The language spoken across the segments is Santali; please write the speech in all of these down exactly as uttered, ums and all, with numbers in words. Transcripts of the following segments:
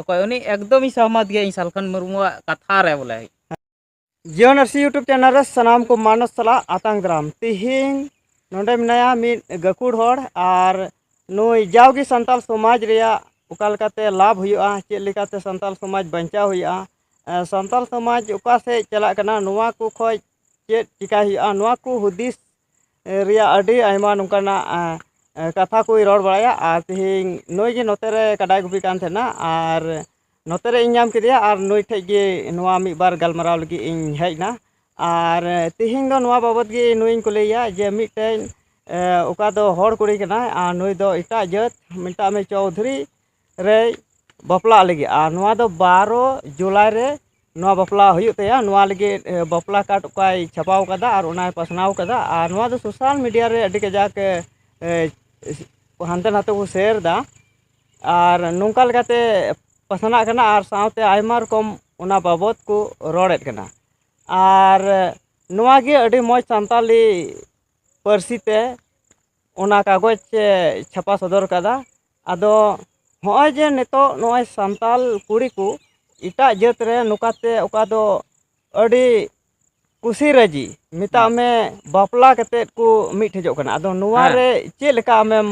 ᱚᱠᱚᱭ ᱩᱱᱤ? ᱮᱠᱫᱚᱢ ᱤᱧ ᱥᱚᱦᱢᱚᱛ ᱜᱮᱭᱟ ᱤᱧ ᱥᱟᱞᱠᱷᱟᱱ ᱢᱩᱨᱢᱩᱣᱟᱜ ᱠᱟᱛᱷᱟ ᱨᱮ ᱵᱚᱞᱮ᱾ ᱡᱤᱭᱚᱱ ᱟᱹᱨᱥᱤ YouTube channel ᱨᱮ ᱥᱟᱱᱟᱢ ᱠᱚ ᱢᱟᱱᱚᱛ ᱥᱟᱞᱟᱜ ᱟᱛᱟᱝ ᱫᱟᱨᱟᱢ᱾ ᱛᱤᱦᱤᱧ ᱱᱚᱰᱮ ᱢᱮᱱᱟᱭᱟ ᱢᱤᱫ ᱜᱟᱹᱠᱷᱩᱲ ᱦᱚᱲ, ᱟᱨ ᱱᱩᱭ ᱡᱟᱣᱜᱮ ᱥᱟᱱᱛᱟᱞ ᱥᱚᱢᱟᱡᱽ ᱨᱮᱭᱟᱜ ᱚᱠᱟ ᱞᱮᱠᱟᱛᱮ ᱞᱟᱵᱷ ᱦᱩᱭᱩᱜᱼᱟ, ᱪᱮᱫ ᱞᱮᱠᱟᱛᱮ ᱥᱟᱱᱛᱟᱞ ᱥᱚᱢᱟᱡᱽ ᱵᱟᱧᱪᱟᱣ ᱦᱩᱭᱩᱜᱼᱟ, ᱮ, ᱥᱟᱱᱛᱟᱞ ᱥᱚᱢᱟᱡᱽ ᱚᱠᱟ ᱥᱮᱫ ᱪᱟᱞᱟᱜ ᱠᱟᱱᱟ, ᱱᱚᱣᱟ ᱠᱚ ᱠᱷᱚᱡ ᱪᱮᱫ ᱪᱤᱠᱟᱭ ᱦᱩᱭᱩᱜᱼᱟ, ᱱᱚᱣᱟ ᱠᱚ ᱦᱩᱫᱤᱥ ᱨᱮᱭᱟᱜ ᱟᱹᱰᱤ ᱟᱭᱢᱟ ᱱᱚᱝᱠᱟᱱᱟᱜ, ᱮ, ᱮ, ᱠᱟᱛᱷᱟ ᱠᱚᱭ ᱨᱚᱲ ᱵᱟᱲᱟᱭᱟ᱾ ᱟᱨ ᱛᱮᱦᱮᱧ ᱱᱩᱭ ᱜᱮ ᱱᱚᱛᱮ ᱨᱮ ᱠᱟᱰᱟᱭ ᱜᱩᱯᱤ ᱠᱟᱱ ᱛᱟᱦᱮᱱᱟ, ᱟᱨ ᱱᱚᱛᱮ ᱨᱮ ᱤᱧ ᱧᱟᱢ ᱠᱮᱫᱮᱭᱟ, ᱟᱨ ᱱᱩᱭ ᱴᱷᱮᱡ ᱜᱮ ᱱᱚᱣᱟ ᱢᱤᱫ ᱵᱟᱨ ᱜᱟᱞᱢᱟᱨᱟᱣ ᱞᱟᱹᱜᱤᱫ ᱤᱧ ᱦᱮᱡ ᱮᱱᱟ᱾ ᱟᱨ, ᱮ, ᱛᱮᱦᱮᱧ ᱫᱚ ᱱᱚᱣᱟ ᱵᱟᱵᱚᱛ ᱜᱮ ᱱᱩᱭᱤᱧ ᱠᱩᱞᱤᱭᱮᱭᱟ ᱡᱮ ᱢᱤᱫᱴᱮᱱ, ᱮ, ᱚᱠᱟ ᱫᱚ ᱦᱚᱲ ᱠᱩᱲᱤ ᱠᱟᱱᱟᱭ, ᱟᱨ ᱱᱩᱭ ᱫᱚ ᱮᱴᱟᱜ ᱡᱟᱹᱛ, ᱢᱮᱛᱟᱜ ᱢᱮ ᱪᱳᱣᱫᱷᱩᱨᱤ ᱨᱮᱭ ᱵᱟᱯᱞᱟᱜ ᱞᱟᱹᱜᱤᱫ, ᱟᱨ ᱱᱚᱣᱟ ᱫᱚ ᱵᱟᱨᱚ ᱡᱩᱞᱟᱭ ᱨᱮ ᱱᱚᱣᱟ ᱵᱟᱯᱞᱟ ᱦᱩᱭᱩᱜ ᱛᱟᱭᱟ᱾ ᱱᱚᱣᱟ ᱞᱟᱹᱜᱤᱫ, ᱮ, ᱵᱟᱯᱞᱟ ᱠᱟᱨᱰ ᱚᱠᱟᱭ ᱪᱷᱟᱯᱟᱣ ᱠᱟᱫᱟ ᱟᱨ ᱚᱱᱟᱭ ᱯᱟᱥᱱᱟᱣ ᱠᱟᱫᱟ, ᱟᱨ ᱱᱚᱣᱟ ᱫᱚ ᱥᱳᱥᱟᱞ ᱢᱤᱰᱤᱭᱟ ᱨᱮ ᱟᱹᱰᱤ ᱠᱟᱡᱟᱠ, ᱮ, ᱮ, ᱦᱟᱱᱛᱮ ᱱᱟᱛᱮ ᱠᱚ ᱥᱮᱭᱟᱨ ᱮᱫᱟ, ᱟᱨ ᱱᱚᱝᱠᱟ ᱞᱮᱠᱟᱛᱮ ᱯᱟᱥᱱᱟᱜ ᱠᱟᱱᱟ, ᱟᱨ ᱥᱟᱶᱛᱮ ᱟᱭᱢᱟ ᱨᱚᱠᱚᱢ ᱚᱱᱟ ᱵᱟᱵᱚᱛ ᱠᱚ ᱨᱚᱲᱮᱫ ᱠᱟᱱᱟ᱾ ᱟᱨ ᱱᱚᱣᱟ ᱜᱮ ᱟᱹᱰᱤ ᱢᱚᱡᱽ ᱥᱟᱱᱛᱟᱞᱤ ᱯᱟᱹᱨᱥᱤ ᱛᱮ ᱚᱱᱟ ᱠᱟᱜᱚᱡᱽ ᱮ ᱪᱷᱟᱯᱟ ᱥᱚᱫᱚᱨ ᱠᱟᱫᱟ᱾ ᱟᱫᱚ ᱦᱚᱸᱜᱼᱚᱭ ᱡᱮ ᱱᱤᱛᱚᱜ ᱱᱚᱜᱼᱚᱭ ᱥᱟᱱᱛᱟᱞ ᱠᱩᱲᱤ ᱠᱚ ᱮᱴᱟᱜ ᱡᱟᱹᱛ ᱨᱮ ᱱᱚᱝᱠᱟᱛᱮ ᱚᱠᱟ ᱫᱚ ᱟᱹᱰᱤ ᱠᱩᱥᱤ ᱨᱟᱹᱡᱤ, ᱢᱮᱛᱟᱜ ᱦᱩᱸ᱾ ᱢᱮ, ᱵᱟᱯᱞᱟ ᱠᱟᱛᱮᱫ ᱠᱚ ᱢᱤᱫ ᱴᱷᱮᱡᱚᱜ ᱠᱟᱱᱟ᱾ ᱟᱫᱚ ᱱᱚᱣᱟ ᱦᱮᱸ᱾ ᱨᱮ ᱪᱮᱫ ᱞᱮᱠᱟ ᱟᱢᱮᱢ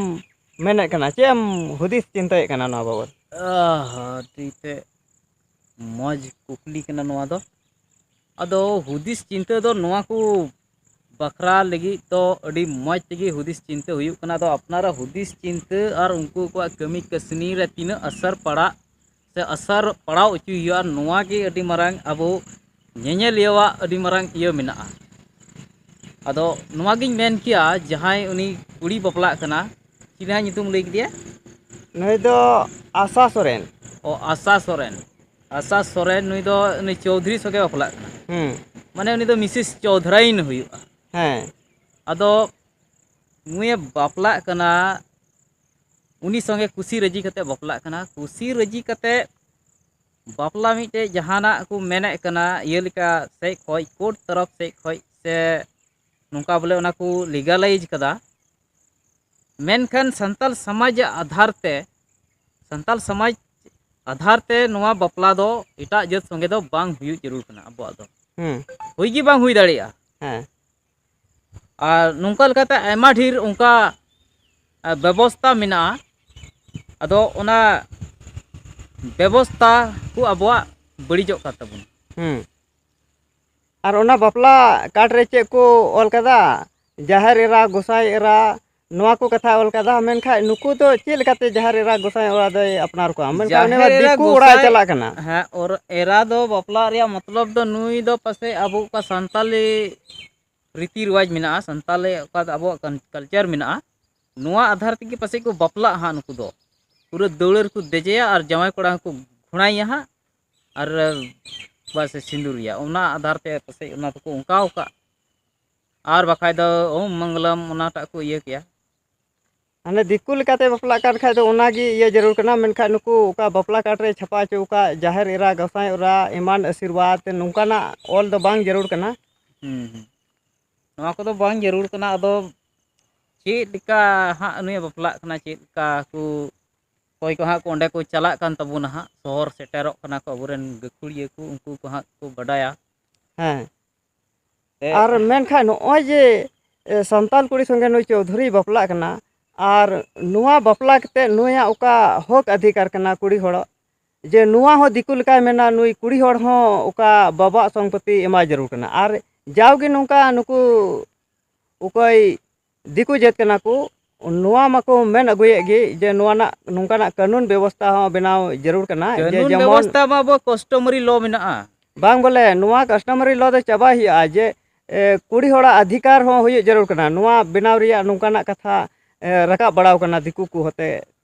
ᱢᱮᱱᱮᱫ ᱠᱟᱱᱟ? ᱪᱮᱫ ᱮᱢ ᱦᱩᱫᱤᱥ ᱪᱤᱱᱛᱟᱹᱭᱮᱫ ᱠᱟᱱᱟ ᱱᱚᱣᱟ ᱵᱟᱵᱚᱫ? ᱟᱦᱟ, ᱟᱹᱰᱤ ᱛᱮ ᱢᱚᱡᱽ ᱠᱩᱠᱞᱤ ᱠᱟᱱᱟ ᱱᱚᱣᱟ ᱫᱚ᱾ ᱟᱫᱚ ᱦᱩᱫᱤᱥ ᱪᱤᱱᱛᱟᱹ ᱫᱚ ᱱᱚᱣᱟ ᱠᱚ ᱵᱟᱠᱷᱨᱟ ᱞᱟᱹᱜᱤᱫ ᱫᱚ ᱟᱹᱰᱤ ᱢᱚᱡᱽ ᱛᱮᱜᱮ ᱦᱩᱫᱤᱥ ᱪᱤᱱᱛᱟᱹ ᱦᱩᱭᱩᱜ ᱠᱟᱱᱟ᱾ ᱟᱫᱚ ᱟᱯᱱᱟᱨᱟᱜ ᱦᱩᱫᱤᱥ ᱪᱤᱱᱛᱟᱹ ᱟᱨ ᱩᱱᱠᱩ ᱠᱚᱣᱟᱜ ᱠᱟᱹᱢᱤ ᱠᱟᱹᱥᱱᱤ ᱨᱮ ᱛᱤᱱᱟᱹᱜ ᱟᱥᱟᱨ ᱯᱟᱲᱟᱜ ᱥᱮ ᱟᱥᱟᱨ ᱯᱟᱲᱟᱣ ᱦᱚᱪᱚᱭ ᱦᱩᱭᱩᱜᱼᱟ, ᱱᱚᱣᱟ ᱜᱮ ᱟᱹᱰᱤ ᱢᱟᱨᱟᱝ ᱟᱵᱚ ᱧᱮᱧᱮᱞᱤᱭᱟᱹᱣᱟᱜ ᱟᱹᱰᱤ ᱢᱟᱨᱟᱝ ᱤᱭᱟᱹ ᱢᱮᱱᱟᱜᱼᱟ᱾ ᱟᱫᱚ ᱱᱚᱣᱟ ᱜᱤᱧ ᱢᱮᱱ ᱠᱮᱭᱟ, ᱡᱟᱦᱟᱸᱭ ᱩᱱᱤ ᱠᱩᱲᱤ ᱵᱟᱯᱞᱟᱜ ᱠᱟᱱᱟ, ᱪᱤᱞᱤ ᱦᱟᱸᱜ ᱧᱩᱛᱩᱢ ᱞᱟᱹᱭ ᱠᱮᱫᱮᱭᱟ? ᱱᱩᱭ ᱫᱚ ᱟᱥᱟ ᱥᱚᱨᱮᱱ᱾ ᱚ, ᱟᱥᱟ ᱥᱚᱨᱮᱱ᱾ ᱟᱥᱟ ᱥᱚᱨᱮᱱ, ᱱᱩᱭ ᱫᱚ ᱩᱱᱤ ᱪᱳᱣᱫᱷᱩᱨᱤ ᱥᱚᱸᱜᱮ ᱵᱟᱯᱞᱟᱜ ᱠᱟᱱᱟ᱾ ᱦᱩᱸ᱾ ᱢᱟᱱᱮ ᱩᱱᱤ ᱫᱚ ᱢᱤᱥᱮᱥ ᱪᱳᱣᱫᱷᱨᱟᱭᱤᱱ ᱦᱩᱭᱩᱜᱼᱟ᱾ ᱦᱮᱸ᱾ ᱟᱫᱚ ᱱᱩᱭᱮ ᱵᱟᱯᱞᱟᱜ ᱠᱟᱱᱟ, ᱩᱱᱤ ᱥᱚᱸᱜᱮ ᱠᱩᱥᱤ ᱨᱟᱹᱡᱤ ᱠᱟᱛᱮ ᱵᱟᱯᱞᱟᱜ ᱠᱟᱱᱟ᱾ ᱠᱩᱥᱤ ᱨᱟᱹᱡᱤ ᱠᱟᱛᱮ ᱵᱟᱯᱞᱟ ᱢᱤᱫᱴᱮᱡ ᱡᱟᱦᱟᱱᱟᱜ ᱠᱚ ᱢᱮᱱᱮᱫ ᱠᱟᱱᱟ, ᱤᱭᱟᱹ ᱞᱮᱠᱟ ᱥᱮᱡ ᱠᱷᱚᱡ, ᱠᱳᱨᱴ ᱛᱚᱨᱚᱯ ᱥᱮᱡ ᱠᱷᱚᱡ ᱥᱮ ᱱᱚᱝᱠᱟ ᱵᱚᱞᱮ ᱚᱱᱟ ᱠᱚ ᱞᱤᱜᱟᱞᱟᱭᱤᱡᱽ ᱠᱟᱫᱟ᱾ ᱢᱮᱱᱠᱷᱟᱱ ᱥᱟᱱᱛᱟᱞ ᱥᱚᱢᱟᱡᱽ ᱟᱜ ᱟᱫᱷᱟᱨ ᱛᱮ, ᱥᱟᱱᱛᱟᱞ ᱥᱚᱢᱟᱡᱽ ᱟᱫᱷᱟᱨ ᱛᱮ ᱱᱚᱣᱟ ᱵᱟᱯᱞᱟ ᱫᱚ ᱮᱴᱟᱜ ᱡᱟᱹᱛ ᱥᱚᱸᱜᱮ ᱫᱚ ᱵᱟᱝ ᱦᱩᱭᱩᱜ ᱡᱟᱹᱨᱩᱲ ᱠᱟᱱᱟ ᱟᱵᱚᱣᱟᱜ ᱫᱚ᱾ ᱦᱩᱸ᱾ ᱦᱩᱭ ᱜᱮ ᱵᱟᱝ ᱦᱩᱭ ᱫᱟᱲᱮᱭᱟᱜᱼᱟ᱾ ᱦᱮᱸ᱾ ᱟᱨ ᱱᱚᱝᱠᱟ ᱞᱮᱠᱟᱛᱮ ᱟᱭᱢᱟ ᱰᱷᱮᱨ ᱚᱱᱠᱟ, ᱟ, ᱵᱮᱵᱚᱥᱛᱟ ᱢᱮᱱᱟᱜᱼᱟ᱾ ᱟᱫᱚ ᱚᱱᱟ ᱵᱮᱵᱚᱥᱛᱟ ᱠᱚ ᱟᱵᱚᱣᱟᱜ ᱵᱟᱹᱲᱤᱡᱚᱜ ᱠᱟᱱ ᱛᱟᱵᱚᱱᱟ᱾ ᱦᱩᱸ᱾ ᱟᱨ ᱚᱱᱟ ᱵᱟᱯᱞᱟ ᱠᱟᱨᱰ ᱨᱮ ᱪᱮᱫ ᱠᱚ ᱚᱞ ᱠᱟᱫᱟ? ᱡᱟᱦᱮᱨ ᱮᱨᱟ, ᱜᱚᱸᱥᱟᱭ ᱮᱨᱟ, ᱱᱚᱣᱟ ᱠᱚ ᱠᱟᱛᱷᱟ ᱚᱞ ᱠᱟᱫᱟ᱾ ᱢᱮᱱᱠᱷᱟᱱ ᱱᱩᱠᱩ ᱫᱚ ᱪᱮᱫ ᱞᱮᱠᱟᱛᱮ ᱡᱟᱦᱮᱨ ᱮᱨᱟ, ᱜᱚᱸᱥᱟᱭ ᱮᱨᱟ ᱫᱚᱭ ᱟᱯᱱᱟᱨ ᱠᱚᱣᱟ? ᱢᱮᱱᱠᱷᱟᱱ ᱩᱱᱤ ᱢᱟ ᱡᱟᱦᱮᱨ ᱮᱨᱟ, ᱫᱤᱠᱩ ᱚᱲᱟᱜ ᱮ ᱜᱚᱸᱥᱟᱭ, ᱪᱟᱞᱟᱜ ᱠᱟᱱᱟ᱾ ᱦᱮᱸ, ᱚᱨ-, ᱮᱨᱟ ᱫᱚ ᱵᱟᱯᱞᱟ ᱨᱮᱭᱟᱜ ᱢᱚᱛᱞᱚᱵ ᱫᱚ ᱱᱩᱭ ᱫᱚ ᱯᱟᱥᱮᱡ ᱟᱵᱚ ᱚᱠᱟ ᱥᱟᱱᱛᱟᱞᱤ ᱨᱤᱛᱤ ᱨᱮᱣᱟᱡᱽ ᱢᱮᱱᱟᱜᱼᱟ, ᱥᱟᱱᱛᱟᱞᱤ ᱚᱠᱟ ᱟᱵᱚᱣᱟᱜ ᱠᱟᱞ-, ᱠᱟᱞᱪᱟᱨ ᱢᱮᱱᱟᱜᱼᱟ, ᱱᱚᱣᱟ ᱟᱫᱷᱟᱨ ᱛᱮᱜᱮ ᱯᱟᱥᱮᱡ ᱠᱚ ᱵᱟᱯᱞᱟᱜᱼᱟ ᱦᱟᱸᱜ ᱱᱩᱠᱩ ᱫᱚ᱾ ᱯᱩᱨᱟᱹ ᱫᱟᱹᱣᱲᱟᱹ ᱨᱮᱠᱚ ᱫᱮᱡᱮᱭᱟ ᱟᱨ ᱡᱟᱶᱟᱭ ᱠᱚᱲᱟ ᱦᱚᱸᱠᱚ ᱜᱷᱚᱲᱟᱭᱮᱭᱟ ᱦᱟᱸᱜ ᱟᱨ ᱵᱟᱥ ᱮ ᱥᱤᱸᱫᱩᱨᱮᱭᱟ᱾ ᱚᱱᱟ ᱟᱫᱷᱟᱨ ᱛᱮ ᱯᱟᱥᱮᱡ ᱚᱱᱟ ᱫᱚᱠᱚ ᱚᱱᱠᱟᱣ ᱠᱟᱜ᱾ ᱟᱨ ᱵᱟᱠᱷᱟᱡ ᱫᱚ ᱳᱢ ᱢᱚᱝᱜᱚᱞᱚᱢ ᱚᱱᱟᱴᱟᱜ ᱠᱚ ᱤᱭᱟᱹ ᱠᱮᱭᱟ᱾ ᱢᱟᱱᱮ ᱫᱤᱠᱩ ᱞᱮᱠᱟᱛᱮ ᱵᱟᱯᱞᱟᱜ ᱠᱟᱱ ᱠᱷᱟᱡ ᱫᱚ ᱚᱱᱟᱜᱮ ᱤᱭᱟᱹ ᱡᱟᱹᱨᱩᱲ ᱠᱟᱱᱟ, ᱢᱮᱱᱠᱷᱟᱡ ᱱᱩᱠᱩ ᱚᱠᱟ ᱵᱟᱯᱞᱟ ᱠᱟᱨᱰ ᱨᱮ ᱪᱷᱟᱯᱟ ᱦᱚᱪᱚ ᱟᱠᱟᱫ ᱡᱟᱦᱮᱨ ᱮᱨᱟ, ᱜᱚᱸᱥᱟᱭ ᱮᱨᱟ, ᱮᱢᱟᱱ ᱟᱥᱤᱨᱵᱟᱫᱽ, ᱱᱚᱝᱠᱟᱱᱟᱜ ᱚᱞ ᱫᱚ ᱵᱟᱝ ᱡᱟᱹᱨᱩᱲ ᱠᱟᱱᱟ᱾ ᱦᱩᱸ, ᱦᱩᱸ᱾ ᱱᱚᱣᱟ ᱠᱚᱫᱚ ᱵᱟᱝ ᱡᱟᱹᱨᱩᱲ ᱠᱟᱱᱟ᱾ ᱟᱫᱚ ᱪᱮᱫ ᱞᱮᱠᱟ ᱦᱟᱸᱜ ᱱᱩᱭᱮ ᱵᱟᱯᱞᱟᱜ ᱠᱟᱱᱟ, ᱪᱮᱫ ᱞᱮᱠᱟ ᱠᱚ, ᱚᱠᱚᱭ ᱠᱚ ᱦᱟᱸᱜ ᱠᱚ ᱚᱸᱰᱮ ᱠᱚ ᱪᱟᱞᱟᱜ ᱠᱟᱱ ᱛᱟᱵᱚᱱᱟ ᱦᱟᱸᱜ, ᱥᱚᱦᱚᱨ ᱥᱮᱴᱮᱨᱚᱜ ᱠᱟᱱᱟ ᱠᱚ ᱟᱵᱚᱨᱮᱱ ᱜᱟᱹᱠᱷᱩᱲᱤᱭᱟᱹ ᱠᱚ, ᱩᱱᱠᱩ ᱠᱚ ᱦᱟᱸᱜ ᱠᱚ ᱵᱟᱰᱟᱭᱟ᱾ ᱦᱮᱸ᱾ ᱛᱮ ᱟᱨ ᱢᱮᱱᱠᱷᱟᱱ ᱱᱚᱜᱼᱚᱭ ᱡᱮ, ᱮ, ᱥᱟᱱᱛᱟᱞ ᱠᱩᱲᱤ ᱥᱚᱸᱜᱮ ᱱᱩᱭ ᱪᱳᱣᱫᱷᱩᱨᱤᱭ ᱵᱟᱯᱞᱟᱜ ᱠᱟᱱᱟ, ᱟᱨ ᱱᱚᱣᱟ ᱵᱟᱯᱞᱟ ᱠᱟᱛᱮ ᱱᱩᱭᱟᱜ ᱚᱠᱟ ᱦᱚᱠ ᱚᱫᱷᱤᱠᱟᱨ ᱠᱟᱱᱟ ᱠᱩᱲᱤ ᱦᱚᱲᱟᱜ, ᱡᱮ ᱱᱚᱣᱟ ᱦᱚᱸ ᱫᱤᱠᱩ ᱞᱮᱠᱟᱭ ᱢᱮᱱᱟ, ᱱᱩᱭ ᱠᱩᱲᱤ ᱦᱚᱲ ᱦᱚᱸ ᱚᱠᱟ ᱵᱟᱵᱟᱣᱟᱜ ᱥᱚᱢᱯᱚᱛᱤ ᱮᱢᱟᱭ ᱡᱟᱹᱨᱩᱲ ᱠᱟᱱᱟ᱾ ᱟᱨ ᱡᱟᱣᱜᱮ ᱱᱚᱝᱠᱟ ᱱᱩᱠᱩ ᱚᱠᱚᱭ ᱫᱤᱠᱩ ᱡᱟᱹᱛ ᱠᱟᱱᱟ ᱠᱚ, ᱱᱚᱣᱟ ᱢᱟᱠᱚ ᱢᱮᱱ ᱟᱹᱜᱩᱭᱮᱫ ᱜᱮ ᱡᱮ ᱱᱚᱣᱟ ᱨᱮᱱᱟᱜ ᱱᱚᱝᱠᱟᱱᱟᱜ ᱠᱟᱹᱱᱩᱱ ᱵᱮᱵᱚᱥᱛᱷᱟ ᱦᱚᱸ ᱵᱮᱱᱟᱣ ᱡᱟᱹᱨᱩᱲ ᱠᱟᱱᱟ, ᱡᱮ ᱠᱟᱹᱱᱩᱱ ᱡᱮᱢᱚᱱ ᱵᱮᱵᱚᱥᱛᱷᱟ ᱢᱟ ᱟᱵᱚ customary law ᱢᱮᱱᱟᱜᱼᱟ᱾ ᱵᱟᱝ ᱵᱚᱞᱮ, ᱱᱚᱣᱟ customary law ᱫᱚ ᱪᱟᱵᱟᱭ ᱦᱩᱭᱩᱜᱼᱟ, ᱡᱮ, ᱮ, ᱠᱩᱲᱤ ᱦᱚᱲᱟᱜ ᱚᱫᱷᱤᱠᱟᱨ ᱦᱚᱸ ᱦᱩᱭᱩᱜ ᱡᱟᱹᱨᱩᱲ ᱠᱟᱱᱟ᱾ ᱱᱚᱣᱟ ᱵᱮᱱᱟᱣ ᱨᱮᱭᱟᱜ ᱱᱚᱝᱠᱟᱱᱟᱜ ᱠᱟᱛᱷᱟ, ᱮ, ᱨᱟᱠᱟᱵ ᱵᱟᱲᱟᱣ ᱠᱟᱱᱟ ᱫᱤᱠᱩ ᱠᱚ ᱦᱚᱛᱮ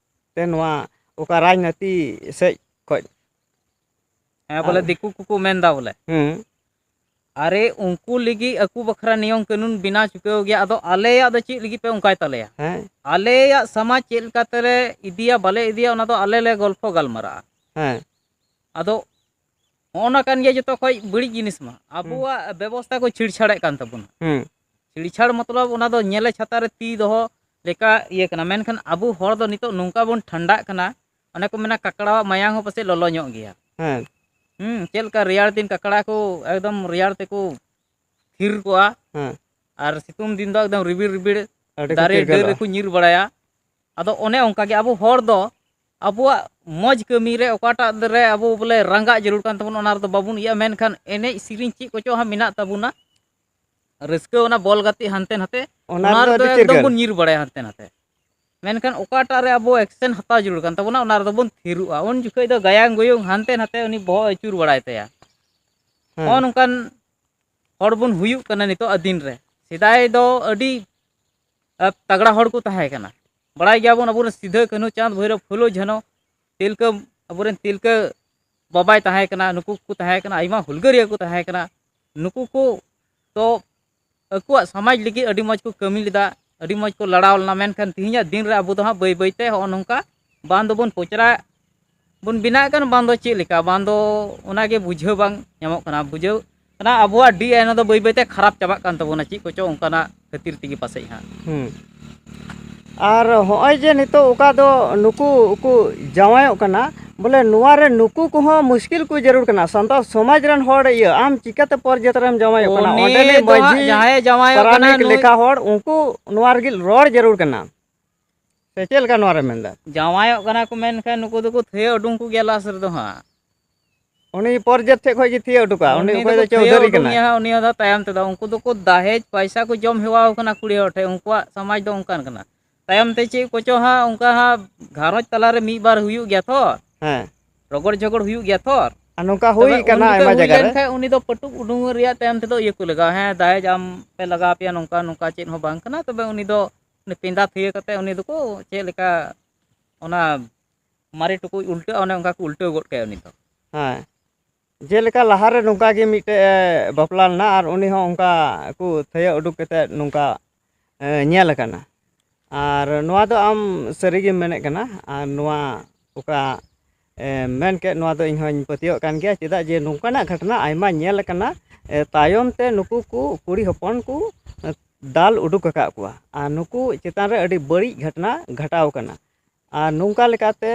ᱛᱮ, ᱱᱚᱣᱟ ᱚᱠᱟ ᱨᱟᱡᱽᱱᱤᱛᱤ ᱥᱮᱫ ᱠᱷᱚᱡ᱾ ᱦᱮᱸ, ᱵᱚᱞᱮ ᱟᱨ ᱫᱤᱠᱩ ᱠᱚᱠᱚ ᱢᱮᱱ ᱮᱫᱟ ᱵᱚᱞᱮ᱾ ᱦᱩᱸ᱾ ᱟᱨᱮ, ᱩᱱᱠᱩ ᱞᱟᱹᱜᱤᱫ ᱟᱠᱚ ᱵᱟᱠᱷᱨᱟ ᱱᱤᱭᱚᱢ ᱠᱟᱹᱱᱩᱱ ᱵᱮᱱᱟᱣ ᱪᱩᱠᱟᱹᱣ ᱜᱮᱭᱟ, ᱟᱫᱚ ᱟᱞᱮᱭᱟᱜ ᱫᱚ ᱪᱮᱫ ᱞᱟᱹᱜᱤᱫ ᱯᱮ ᱚᱱᱠᱟᱭ ᱛᱟᱞᱮᱭᱟ? ᱦᱮᱸ᱾ ᱟᱞᱮᱭᱟᱜ ᱥᱚᱢᱟᱡᱽ ᱪᱮᱫ ᱞᱮᱠᱟ ᱛᱮᱞᱮ ᱤᱫᱤᱭᱟ, ᱵᱟᱞᱮ ᱤᱫᱤᱭᱟ, ᱚᱱᱟ ᱫᱚ ᱟᱞᱮ ᱞᱮ ᱜᱚᱞᱯᱷᱚ ᱜᱟᱞᱢᱟᱨᱟᱜᱼᱟ᱾ ᱦᱮᱸ᱾ ᱟᱫᱚ ᱦᱚᱸᱜᱼᱚ ᱱᱟ ᱠᱟᱱ ᱜᱮᱭᱟ ᱡᱚᱛᱚ ᱠᱷᱚᱡ ᱵᱟᱹᱲᱤᱡ ᱡᱤᱱᱤᱥ ᱢᱟ᱾ ᱦᱩᱸ᱾ ᱟᱵᱚᱣᱟᱜ ᱵᱮᱵᱚᱥᱛᱷᱟ ᱠᱚ ᱪᱷᱤᱲᱪᱷᱟᱲᱮᱫ ᱠᱟᱱ ᱛᱟᱵᱚᱱᱟ᱾ ᱦᱩᱸ᱾ ᱪᱷᱤᱲᱪᱷᱟᱲ ᱢᱚᱛᱞᱚᱵ ᱚᱱᱟ ᱫᱚ ᱧᱮᱞᱮ ᱪᱷᱟᱛᱟ ᱨᱮ ᱛᱤ ᱫᱚᱦᱚ ᱞᱮᱠᱟ ᱤᱭᱟᱹ ᱠᱟᱱᱟ, ᱢᱮᱱᱠᱷᱟᱱ ᱟᱵᱚ ᱦᱚᱲ ᱫᱚ ᱱᱤᱛᱚᱜ ᱱᱚᱝᱠᱟ ᱵᱚᱱ ᱴᱷᱟᱱᱰᱟᱜ ᱠᱟᱱᱟ, ᱚᱱᱮ ᱠᱚ ᱢᱮᱱᱟ, ᱠᱟᱠᱲᱟᱣᱟᱜ ᱢᱟᱭᱟᱝ ᱦᱚᱸ ᱯᱟᱥᱮᱡ ᱞᱚᱞᱚ ᱧᱚᱜ ᱜᱮᱭᱟ᱾ ᱦᱮᱸ᱾ ᱦᱩᱸ, ᱪᱮᱫ ᱞᱮᱠᱟ ᱨᱮᱭᱟᱲ ᱫᱤᱱ ᱠᱟᱠᱲᱟ ᱠᱚ ᱮᱠᱫᱚᱢ ᱨᱮᱭᱟᱲ ᱛᱮᱠᱚ ᱛᱷᱤᱨ ᱠᱚᱜᱼᱟ, ᱦᱮᱸ᱾ ᱟᱨ ᱥᱤᱛᱩᱝ ᱫᱤᱱ ᱫᱚ ᱮᱠᱫᱚᱢ ᱨᱤᱵᱤᱲ ᱨᱤᱵᱤᱲ ᱟᱹᱰᱤ ᱠᱚ ᱫᱟᱨᱮ ᱪᱤᱨᱜᱟᱹᱞᱚᱜᱼᱟ᱾ ᱰᱟᱹᱨ ᱨᱮᱠᱚ ᱧᱤᱨ ᱵᱟᱲᱟᱭᱟ᱾ ᱟᱫᱚ ᱚᱱᱮ ᱚᱱᱠᱟ ᱜᱮ ᱟᱵᱚ ᱦᱚᱲ ᱫᱚ ᱟᱵᱚᱣᱟᱜ ᱢᱚᱡᱽ ᱠᱟᱹᱢᱤ ᱨᱮ ᱚᱠᱟᱴᱟᱜ ᱨᱮ ᱟᱵᱚ ᱵᱚᱞᱮ ᱨᱟᱸᱜᱟᱜ ᱡᱟᱹᱨᱩᱲ ᱠᱟᱱ ᱛᱟᱵᱚᱱᱟ, ᱚᱱᱟ ᱨᱮᱫᱚ ᱵᱟᱵᱚᱱ ᱤᱭᱟᱹᱜᱼᱟ᱾ ᱢᱮᱱᱠᱷᱟᱱ ᱮᱱᱮᱡ ᱥᱮᱨᱮᱧ ᱪᱮᱫ ᱠᱚᱪᱚ ᱦᱟᱸᱜ ᱢᱮᱱᱟᱜ ᱛᱟᱵᱚᱱᱟ, ᱨᱟᱹᱥᱠᱟᱹ, ᱚᱱᱟ ᱵᱚᱞ ᱜᱟᱛᱮᱜ ᱦᱟᱱᱛᱮ ᱱᱟᱛᱮ, ᱚᱱᱟ ᱚᱱᱟ ᱨᱮᱫᱚ ᱨᱮᱫᱚ ᱟᱹᱰᱤ ᱮᱠᱫᱚᱢ ᱪᱤᱨᱜᱟᱹᱞ᱾ ᱵᱚᱱ ᱧᱤᱨ ᱵᱟᱲᱟᱭᱟ ᱦᱟᱱᱛᱮ ᱱᱟᱛᱮ᱾ ᱢᱮᱱᱠᱷᱟᱱ ᱚᱠᱟᱴᱟᱜ ᱨᱮ ᱟᱵᱚ action ᱦᱟᱛᱟᱣ ᱡᱟᱹᱨᱩᱲ ᱠᱟᱱ ᱛᱟᱵᱚᱱᱟ, ᱚᱱᱟ ᱨᱮᱫᱚ ᱵᱚᱱ ᱛᱷᱤᱨᱚᱜᱼᱟ᱾ ᱩᱱ ᱡᱚᱠᱷᱚᱡ ᱫᱚ ᱜᱟᱭᱟᱝ ᱜᱩᱭᱩᱝ ᱦᱟᱱᱛᱮ ᱱᱟᱛᱮ ᱩᱱᱤ ᱵᱚᱦᱚᱜ ᱟᱹᱪᱩᱨ ᱵᱟᱲᱟᱭ ᱛᱟᱭᱟ᱾ ᱦᱮᱸ᱾ ᱱᱚᱜᱼᱚ ᱱᱚᱝᱠᱟᱱ ᱦᱚᱲ ᱵᱚᱱ ᱦᱩᱭᱩᱜ ᱠᱟᱱᱟ ᱱᱤᱛᱚᱜ ᱟᱜ ᱫᱤᱱ ᱨᱮ᱾ ᱥᱮᱫᱟᱭ ᱫᱚ ᱟᱹᱰᱤ, ᱟ, ᱛᱟᱜᱲᱟ ᱦᱚᱲ ᱠᱚ ᱛᱟᱦᱮᱸ ᱠᱟᱱᱟ᱾ ᱵᱟᱲᱟᱭ ᱜᱮᱭᱟᱵᱚᱱ, ᱟᱵᱚᱨᱮᱱ ᱥᱤᱫᱷᱟᱹ, ᱠᱟᱹᱱᱦᱩ, ᱪᱟᱸᱫᱽ, ᱵᱷᱳᱭᱨᱳᱵ, ᱯᱷᱩᱞᱳ, ᱡᱷᱟᱱᱚ, ᱛᱤᱞᱠᱟᱹ, ᱟᱵᱚᱨᱮᱱ ᱛᱤᱞᱠᱟᱹ ᱵᱟᱵᱟᱭ ᱛᱟᱦᱮᱸ ᱠᱟᱱᱟ, ᱱᱩᱠᱩ ᱠᱚ ᱛᱟᱦᱮᱸ ᱠᱟᱱᱟ, ᱟᱭᱢᱟ ᱦᱩᱞᱜᱟᱹᱨᱤᱭᱟᱹ ᱠᱚ ᱛᱟᱦᱮᱸ ᱠᱟᱱᱟ᱾ ᱱᱩᱠᱩ ᱠᱚ ᱫᱚ ᱟᱠᱚᱣᱟᱜ ᱥᱚᱢᱟᱡᱽ ᱞᱟᱹᱜᱤᱫ ᱟᱹᱰᱤ ᱢᱚᱡᱽ ᱠᱚ ᱠᱟᱹᱢᱤ ᱞᱮᱫᱟ, ᱟᱹᱰᱤ ᱢᱚᱡᱽ ᱠᱚ ᱞᱟᱲᱟᱣ ᱞᱮᱱᱟ᱾ ᱢᱮᱱᱠᱷᱟᱱ ᱛᱮᱦᱮᱧᱟᱜ ᱫᱤᱱ ᱨᱮ ᱟᱵᱚ ᱫᱚ ᱦᱟᱸᱜ ᱵᱟᱹᱭ ᱵᱟᱹᱭ ᱛᱮ ᱦᱚᱸᱜᱼᱚ ᱱᱚᱝᱠᱟ ᱵᱟᱝ ᱫᱚᱵᱚᱱ ᱯᱚᱪᱨᱟ ᱵᱚᱱ ᱵᱮᱱᱟᱜ ᱠᱟᱱ, ᱵᱟᱝ ᱫᱚ ᱪᱮᱫ ᱞᱮᱠᱟ, ᱵᱟᱝ ᱫᱚ ᱚᱱᱟᱜᱮ ᱵᱩᱡᱷᱟᱹᱣ ᱵᱟᱝ ᱧᱟᱢᱚᱜ ᱠᱟᱱᱟ᱾ ᱵᱩᱡᱷᱟᱹᱣ ᱠᱟᱱᱟ ᱟᱵᱚᱣᱟᱜ DNA ᱫᱚ ᱵᱟᱹᱭ ᱵᱟᱹᱭ ᱛᱮ ᱠᱷᱟᱨᱟᱯ ᱪᱟᱵᱟᱜ ᱠᱟᱱ ᱛᱟᱵᱚᱱᱟ, ᱪᱮᱫ ᱠᱚᱪᱚ ᱚᱱᱠᱟᱱᱟᱜ ᱠᱷᱟᱹᱛᱤᱨ ᱛᱮᱜᱮ ᱯᱟᱥᱮᱡ ᱦᱟᱸᱜ᱾ ᱦᱩᱸ᱾ ᱟᱨ ᱦᱚᱸᱜᱼᱚᱭ ᱡᱮ ᱱᱤᱛᱚᱜ ᱚᱠᱟ ᱫᱚ ᱱᱩᱠᱩ ᱠᱚ ᱡᱟᱶᱟᱭᱚᱜ ᱠᱟᱱᱟ, ᱵᱚᱞᱮ ᱱᱚᱣᱟ ᱨᱮ ᱱᱩᱠᱩ ᱠᱚᱦᱚᱸ ᱢᱩᱥᱠᱤᱞ ᱠᱚ ᱡᱟᱹᱨᱩᱲ ᱠᱟᱱᱟ᱾ ᱥᱟᱱᱛᱟᱲ ᱥᱚᱢᱟᱡᱽ ᱨᱮᱱ ᱦᱚᱲ, ᱤᱭᱟᱹ, ᱟᱢ ᱪᱤᱠᱟᱹᱛᱮ ᱯᱚᱨ ᱡᱟᱹᱛ ᱨᱮᱢ ᱡᱟᱶᱟᱭᱚᱜ ᱠᱟᱱᱟ? ᱩᱱᱤ ᱚᱸᱰᱮᱱᱤᱡ ᱫᱚ ᱦᱟᱸᱜ ᱢᱟᱹᱡᱷᱤ, ᱡᱟᱦᱟᱸᱭᱮ ᱡᱟᱶᱟᱭᱚᱜ ᱠᱟᱱᱟ, ᱯᱟᱨᱟᱱᱤᱠ ᱱᱩᱭ ᱞᱮᱠᱟ ᱦᱚᱲ, ᱩᱱᱠᱩ ᱱᱚᱣᱟ ᱨᱮᱜᱮ ᱨᱚᱲ ᱡᱟᱹᱨᱩᱲ ᱠᱟᱱᱟ᱾ ᱥᱮ ᱪᱮᱫ ᱞᱮᱠᱟ ᱱᱚᱣᱟ ᱨᱮ ᱢᱮᱱᱫᱟ? ᱡᱟᱶᱟᱭᱚᱜ ᱠᱟᱱᱟ ᱠᱚ ᱢᱮᱱᱠᱷᱟᱱ ᱱᱩᱠᱩ ᱫᱚᱠᱚ ᱛᱷᱟᱹᱭᱟᱹ ᱩᱰᱩᱝ ᱠᱚᱜᱮᱭᱟ ᱞᱟᱥ ᱨᱮᱫᱚ ᱦᱟᱸᱜ᱾ ᱩᱱᱤ ᱯᱚᱨ ᱡᱟᱹᱛ ᱴᱷᱮᱡ ᱠᱷᱚᱡ ᱜᱮ ᱛᱷᱤᱭᱟᱹ ᱩᱰᱩᱠᱟ, ᱩᱱᱤ ᱩᱱᱤ ᱚᱠᱚᱭ ᱫᱚ ᱫᱚᱠᱚ ᱛᱷᱟᱹᱭᱟᱹ ᱪᱳᱣᱫᱷᱟᱨᱤ ᱩᱰᱩᱝ ᱠᱟᱱᱟᱭ᱾ ᱮᱭᱟ ᱦᱟᱸᱜ, ᱩᱱᱤ ᱦᱚᱸ ᱫᱚ ᱛᱟᱭᱚᱢ ᱛᱮᱫᱚ᱾ ᱩᱱᱠᱩ ᱫᱚᱠᱚ ᱫᱟᱦᱮᱡ ᱯᱟᱭᱥᱟ ᱠᱚ ᱡᱚᱢ ᱦᱮᱣᱟ ᱟᱠᱟᱱᱟ ᱠᱩᱲᱤ ᱦᱚᱲ ᱴᱷᱮᱡ, ᱩᱱᱠᱩᱣᱟᱜ ᱥᱚᱢᱟᱡᱽ ᱫᱚ ᱚᱱᱠᱟᱱ ᱠᱟᱱᱟ᱾ ᱛᱟᱭᱚᱢ ᱛᱮ ᱪᱮᱫ ᱠᱚᱪᱚ ᱦᱟᱸᱜ, ᱚᱱᱠᱟ ᱦᱟᱸᱜ ᱜᱷᱟᱨᱚᱸᱡᱽ ᱛᱟᱞᱟᱨᱮ ᱢᱤᱫ ᱵᱟᱨ ᱦᱩᱭᱩᱜ ᱜᱮᱭᱟ ᱛᱚ, ᱦᱮᱸ᱾ ᱨᱚᱜᱚᱲ ᱡᱷᱚᱜᱚᱲ ᱦᱩᱭᱩᱜ ᱜᱮᱭᱟ ᱛᱚ᱾ ᱟᱨ ᱱᱚᱝᱠᱟ ᱛᱚᱵᱮ ᱦᱩᱭ ᱩᱱ ᱠᱟᱱᱟ ᱡᱚᱠᱷᱚᱡ ᱟᱭᱢᱟ ᱦᱩᱭ ᱡᱟᱭᱜᱟ ᱨᱮ᱾ ᱞᱮᱱᱠᱷᱟᱡ ᱩᱱᱤ ᱫᱚ ᱯᱟᱹᱴᱩᱵ ᱩᱰᱩᱝ ᱨᱮᱭᱟᱜ ᱛᱟᱭᱚᱢ ᱛᱮᱫᱚ ᱤᱭᱟᱹ ᱠᱚ ᱞᱟᱜᱟᱣᱟ, ᱦᱮᱸ, ᱫᱟᱦᱮᱡ ᱟᱢ ᱯᱮ ᱞᱟᱜᱟᱣ ᱯᱮᱭᱟ, ᱱᱚᱝᱠᱟ ᱱᱚᱝᱠᱟ ᱪᱮᱫ ᱦᱚᱸ ᱵᱟᱝ ᱠᱟᱱᱟ᱾ ᱛᱚᱵᱮ ᱩᱱᱤ ᱫᱚ ᱩᱱᱤ ᱯᱮᱸᱫᱟ ᱛᱷᱤᱭᱟᱹ ᱠᱟᱛᱮ ᱩᱱᱤ ᱫᱚᱠᱚ ᱪᱮᱫ ᱞᱮᱠᱟ ᱚᱱᱟ ᱢᱟᱨᱮ ᱴᱩᱠᱩᱡ ᱩᱞᱴᱟᱹᱜᱼᱟ, ᱚᱱᱮ ᱚᱱᱠᱟ ᱠᱚ ᱩᱞᱴᱟᱹᱣ ᱜᱚᱫ ᱠᱟᱭᱟ ᱩᱱᱤ ᱫᱚ᱾ ᱦᱮᱸ, ᱡᱮᱞᱮᱠᱟ ᱞᱟᱦᱟᱨᱮ ᱱᱚᱝᱠᱟ ᱜᱮ ᱢᱤᱫᱴᱮᱡ ᱮ ᱵᱟᱯᱞᱟ ᱞᱮᱱᱟ ᱟᱨ ᱩᱱᱤ ᱦᱚᱸ ᱚᱱᱠᱟ ᱠᱚ ᱛᱷᱟᱹᱭᱟᱹ ᱩᱰᱩᱠ ᱠᱟᱛᱮᱫ ᱱᱚᱝᱠᱟ, ᱮ, ᱧᱮᱞ ᱟᱠᱟᱱᱟ᱾ ᱟᱨ ᱱᱚᱣᱟ ᱫᱚ ᱟᱢ ᱥᱟᱹᱨᱤ ᱜᱮᱢ ᱢᱮᱱᱮᱫ ᱠᱟᱱᱟ, ᱟᱨ ᱱᱚᱣᱟ ᱚᱠᱟ, ᱮ, ᱢᱮᱱ ᱠᱮᱫ, ᱱᱚᱣᱟ ᱫᱚ ᱤᱧ ᱦᱚᱸᱧ ᱯᱟᱹᱛᱭᱟᱹᱣᱟᱜ ᱠᱟᱱ ᱜᱮᱭᱟ, ᱪᱮᱫᱟᱜ ᱡᱮ ᱱᱚᱝᱠᱟᱱᱟᱜ ᱜᱷᱚᱴᱚᱱᱟ ᱟᱭᱢᱟ ᱧᱮᱞ ᱟᱠᱟᱱᱟ᱾ ᱮ, ᱛᱟᱭᱚᱢ ᱛᱮ ᱱᱩᱠᱩ ᱠᱚ ᱠᱩᱲᱤ ᱦᱚᱯᱚᱱ ᱠᱚ, ᱮ, ᱫᱟᱞ ᱩᱰᱩᱠ ᱟᱠᱟᱫ ᱠᱚᱣᱟ ᱟᱨ ᱱᱩᱠᱩ ᱪᱮᱛᱟᱱ ᱨᱮ ᱟᱹᱰᱤ ᱵᱟᱹᱲᱤᱡ ᱜᱷᱚᱴᱚᱱᱟ ᱜᱷᱚᱴᱟᱣ ᱟᱠᱟᱱᱟ᱾ ᱟᱨ ᱱᱚᱝᱠᱟ ᱞᱮᱠᱟᱛᱮ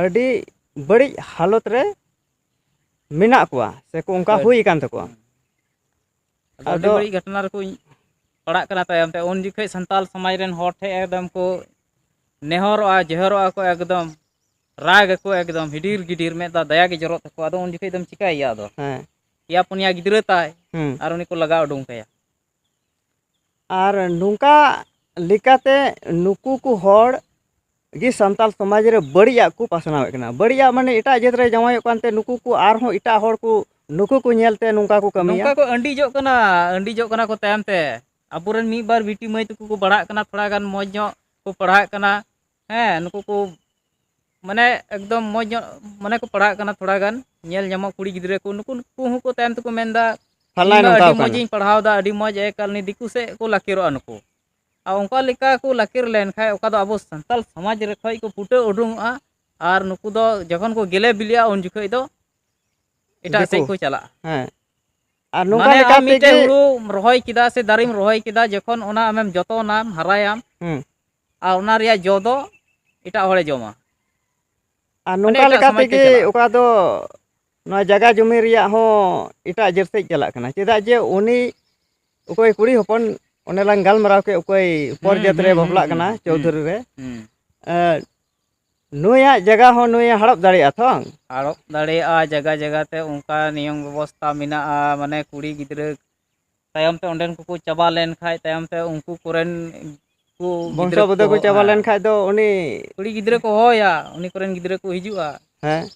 ᱟᱹᱰᱤ ᱵᱟᱹᱲᱤᱡ ᱦᱟᱞᱚᱛ ᱨᱮ ᱢᱮᱱᱟᱜ ᱠᱚᱣᱟ, ᱥᱮ ᱠᱚ ᱚᱱᱠᱟ ᱦᱩᱭ ᱟᱠᱟᱱ ᱛᱟᱠᱚᱣᱟ᱾ ᱟᱫᱚ ᱟᱹᱰᱤ ᱵᱟᱹᱲᱤᱡ ᱜᱷᱚᱴᱚᱱᱟ ᱨᱮᱠᱚ ᱯᱟᱲᱟᱜ ᱠᱟᱱᱟ ᱛᱟᱭᱚᱢ ᱛᱮ᱾ ᱩᱱ ᱡᱚᱠᱷᱚᱱ ᱥᱟᱱᱛᱟᱲ ᱥᱚᱢᱟᱡᱽ ᱨᱮᱱ ᱦᱚᱲ ᱴᱷᱮᱱ ᱮᱠᱫᱚᱢ ᱠᱚ ᱱᱮᱦᱚᱨᱚᱜᱼᱟ, ᱡᱮᱦᱚᱨᱚᱜᱼᱟ ᱠᱚ, ᱮᱠᱫᱚᱢ ᱨᱟᱜᱽ ᱟᱠᱚ, ᱮᱠᱫᱚᱢ ᱦᱤᱰᱤᱨ ᱜᱤᱰᱤᱨ ᱢᱮᱫ ᱫᱟᱜ ᱫᱟᱭᱟ ᱜᱮ ᱡᱚᱨᱚᱜ ᱛᱟᱠᱚᱣᱟ᱾ ᱟᱫᱚ ᱩᱱ ᱡᱚᱠᱷᱚᱱ ᱫᱚᱢ ᱪᱤᱠᱟᱹᱭᱮᱭᱟ? ᱟᱫᱚ ᱦᱮᱸ᱾ ᱯᱮᱭᱟ ᱯᱩᱱᱭᱟ ᱜᱤᱫᱽᱨᱟᱹ ᱛᱟᱭ, ᱦᱩᱸ᱾ ᱟᱨ ᱩᱱᱤ ᱠᱚ ᱞᱟᱜᱟ ᱩᱰᱩᱝ ᱠᱟᱭᱟ᱾ ᱟᱨ ᱱᱚᱝᱠᱟ ᱞᱮᱠᱟᱛᱮ ᱱᱩᱠᱩ ᱠᱚ ᱦᱚᱲ ᱜᱮ ᱥᱟᱱᱛᱟᱲ ᱥᱚᱢᱟᱡᱽ ᱨᱮ ᱵᱟᱹᱲᱤᱡᱟᱜ ᱠᱚ ᱯᱟᱥᱱᱟᱣᱮᱫ ᱠᱟᱱᱟ᱾ ᱵᱟᱹᱲᱤᱡᱟᱜ ᱢᱟᱱᱮ ᱮᱴᱟᱜ ᱡᱟᱹᱛ ᱨᱮ ᱡᱟᱶᱟᱭᱚᱜ ᱠᱟᱱᱛᱮ ᱱᱩᱠᱩ ᱠᱚ ᱟᱨᱦᱚᱸ ᱮᱴᱟᱜ ᱦᱚᱲ ᱠᱚ, ᱱᱩᱠᱩ ᱠᱚ ᱧᱮᱞᱛᱮ ᱱᱚᱝᱠᱟ ᱠᱚ ᱠᱟᱹᱢᱤᱭᱟ᱾ ᱱᱚᱝᱠᱟ ᱠᱚ ᱟᱺᱰᱤᱡᱚᱜ ᱠᱟᱱᱟ, ᱟᱺᱰᱤᱡᱚᱜ ᱠᱟᱱᱟ ᱠᱚ ᱛᱟᱭᱚᱢ ᱛᱮ᱾ ᱟᱵᱚᱨᱮᱱ ᱢᱤᱫ ᱵᱟᱨ ᱵᱤᱴᱤ ᱢᱟᱹᱭ ᱛᱟᱠᱚ ᱠᱚ ᱯᱟᱲᱦᱟᱜ ᱠᱟᱱᱟ, ᱛᱷᱚᱲᱟ ᱜᱟᱱ ᱢᱚᱡᱽ ᱧᱚᱜ ᱠᱚ ᱯᱟᱲᱦᱟᱜ ᱠᱟᱱᱟ᱾ ᱦᱮᱸ, ᱱᱩᱠᱩ ᱠᱚ ᱢᱟᱱᱮ ᱮᱠᱫᱚᱢ ᱢᱚᱡᱽ ᱧᱚᱜ ᱢᱟᱱᱮ ᱠᱚ ᱯᱟᱲᱦᱟᱜ ᱠᱟᱱᱟ, ᱛᱷᱚᱲᱟ ᱜᱟᱱ ᱧᱮᱞ ᱧᱟᱢᱚᱜ ᱠᱩᱲᱤ ᱜᱤᱫᱽᱨᱟᱹ ᱠᱚ, ᱱᱩᱠᱩ, ᱱᱩᱠᱩ ᱦᱚᱸᱠᱚ ᱛᱟᱭᱚᱢ ᱛᱮᱠᱚ ᱢᱮᱱᱫᱟ, ᱯᱷᱟᱞᱱᱟᱭ "ᱤᱧ ᱢᱟ ᱱᱚᱝᱠᱟ ᱟᱹᱰᱤ ᱠᱟᱱᱟ, ᱢᱚᱡᱽ ᱤᱧ ᱯᱟᱲᱦᱟᱣ ᱮᱫᱟ, ᱟᱹᱰᱤ ᱢᱚᱡᱽ ᱮᱠᱟᱞ ᱩᱱᱤ ᱫᱤᱠᱩ ᱥᱮᱫ ᱠᱚ ᱞᱟᱠᱮᱨᱚᱜᱼᱟ ᱱᱩᱠᱩ᱾" ᱟᱨ ᱚᱱᱠᱟ ᱞᱮᱠᱟ ᱠᱚ ᱞᱟᱠᱮᱨ ᱞᱮᱱᱠᱷᱟᱡ ᱚᱠᱟ ᱫᱚ ᱟᱵᱚ ᱥᱟᱱᱛᱟᱲ ᱥᱚᱢᱟᱡᱽ ᱨᱮ ᱠᱷᱚᱡ ᱠᱚ ᱯᱷᱩᱴᱟᱹᱣ ᱩᱰᱩᱝᱚᱜᱼᱟ᱾ ᱟᱨ ᱱᱩᱠᱩ ᱫᱚ ᱡᱚᱠᱷᱚᱱ ᱠᱚ ᱜᱮᱞᱮ ᱵᱤᱞᱤᱜᱼᱟ ᱩᱱ ᱡᱚᱠᱷᱚᱡ ᱫᱚ ᱮᱴᱟᱜ ᱫᱤᱠᱩ᱾ ᱥᱮᱫ ᱠᱚ ᱪᱟᱞᱟᱜᱼᱟ᱾ ᱦᱮᱸ᱾ ᱟᱨ ᱱᱚᱝᱠᱟ ᱢᱟᱱᱮ ᱞᱮᱠᱟ ᱟᱢ ᱢᱤᱫᱴᱮᱱ ᱛᱮᱜᱮ ᱦᱩᱲᱩᱢ ᱨᱚᱦᱚᱭ ᱠᱮᱫᱟ ᱥᱮ ᱫᱟᱨᱮᱢ ᱨᱚᱦᱚᱭ ᱠᱮᱫᱟ, ᱡᱚᱠᱷᱚᱱ ᱚᱱᱟ ᱟᱢᱮᱢ ᱡᱚᱛᱚᱱᱟᱢ, ᱦᱟᱨᱟᱭᱟᱢ, ᱦᱩᱸ᱾ ᱟᱨ ᱚᱱᱟ ᱨᱮᱭᱟᱜ ᱡᱚ ᱫᱚ ᱮᱴᱟᱜ ᱦᱚᱲᱮ ᱡᱚᱢᱟ᱾ ᱟᱨ ᱢᱟᱱᱮ ᱱᱚᱝᱠᱟ ᱮᱴᱟᱜ ᱞᱮᱠᱟ ᱥᱚᱢᱟᱡᱽ ᱛᱮ ᱛᱮᱜᱮ ᱪᱟᱞᱟᱜᱼᱟ᱾ ᱚᱠᱟ ᱫᱚ ᱱᱚᱣᱟ ᱡᱟᱭᱜᱟ ᱡᱚᱢᱤ ᱨᱮᱭᱟᱜ ᱦᱚᱸ ᱮᱴᱟᱜ ᱡᱟᱹᱛ ᱥᱮᱫ ᱪᱟᱞᱟᱜ ᱠᱟᱱᱟ, ᱪᱮᱫᱟᱜ ᱡᱮ ᱩᱱᱤ ᱚᱠᱚᱭ ᱠᱩᱲᱤ ᱦᱚᱯᱚᱱ, ᱚᱱᱮ ᱞᱟᱝ ᱜᱟᱞᱢᱟᱨᱟᱣ ᱠᱮᱫ, ᱚᱠᱚᱭ ᱯᱚᱨ ᱦᱩᱸ, ᱡᱟᱹᱛ ᱨᱮ ᱦᱩᱸ, ᱦᱩᱸ, ᱵᱟᱯᱞᱟᱜ ᱦᱩᱸ, ᱠᱟᱱᱟ, ᱦᱩᱸ, ᱪᱳᱣᱫᱷᱩᱨᱤ ᱨᱮ, ᱦᱩᱸ᱾ ᱮ, ᱱᱩᱭᱟᱜ ᱡᱟᱭᱜᱟ ᱦᱚᱸ ᱱᱩᱭᱮ ᱦᱟᱲᱚᱯ ᱫᱟᱲᱮᱭᱟᱜᱼᱟ ᱛᱚ᱾ ᱦᱟᱲᱚᱯ ᱫᱟᱲᱮᱭᱟᱜᱼᱟ, ᱡᱟᱭᱜᱟ ᱡᱟᱭᱜᱟ ᱛᱮ ᱚᱱᱠᱟ ᱱᱤᱭᱚᱢ ᱵᱮᱵᱚᱥᱛᱷᱟ ᱢᱮᱱᱟᱜᱼᱟ, ᱢᱟᱱᱮ ᱠᱩᱲᱤ ᱜᱤᱫᱽᱨᱟᱹ ᱛᱟᱭᱚᱢ ᱛᱮ ᱚᱸᱰᱮᱱ ᱠᱚᱠᱚ ᱪᱟᱵᱟ ᱞᱮᱱ ᱠᱷᱟᱡ, ᱛᱟᱭᱚᱢ ᱛᱮ ᱩᱱᱠᱩ ᱠᱚᱨᱮᱱ ᱠᱚ ᱵᱚᱝᱥᱚ ᱜᱤᱫᱽᱨᱟᱹ ᱵᱩᱫᱟᱹ ᱠᱚ ᱠᱚᱠᱚ ᱪᱟᱵᱟ ᱦᱚᱦᱚᱭᱟ᱾ ᱞᱮᱱ ᱠᱷᱟᱡ ᱫᱚ ᱩᱱᱤ ᱠᱩᱲᱤ ᱜᱤᱫᱽᱨᱟᱹ ᱠᱚ ᱦᱚᱦᱚᱭᱟ, ᱩᱱᱤ ᱠᱚᱨᱮᱱ ᱜᱤᱫᱽᱨᱟᱹ ᱠᱚ ᱦᱤᱡᱩᱜᱼᱟ᱾ ᱦᱮᱸ᱾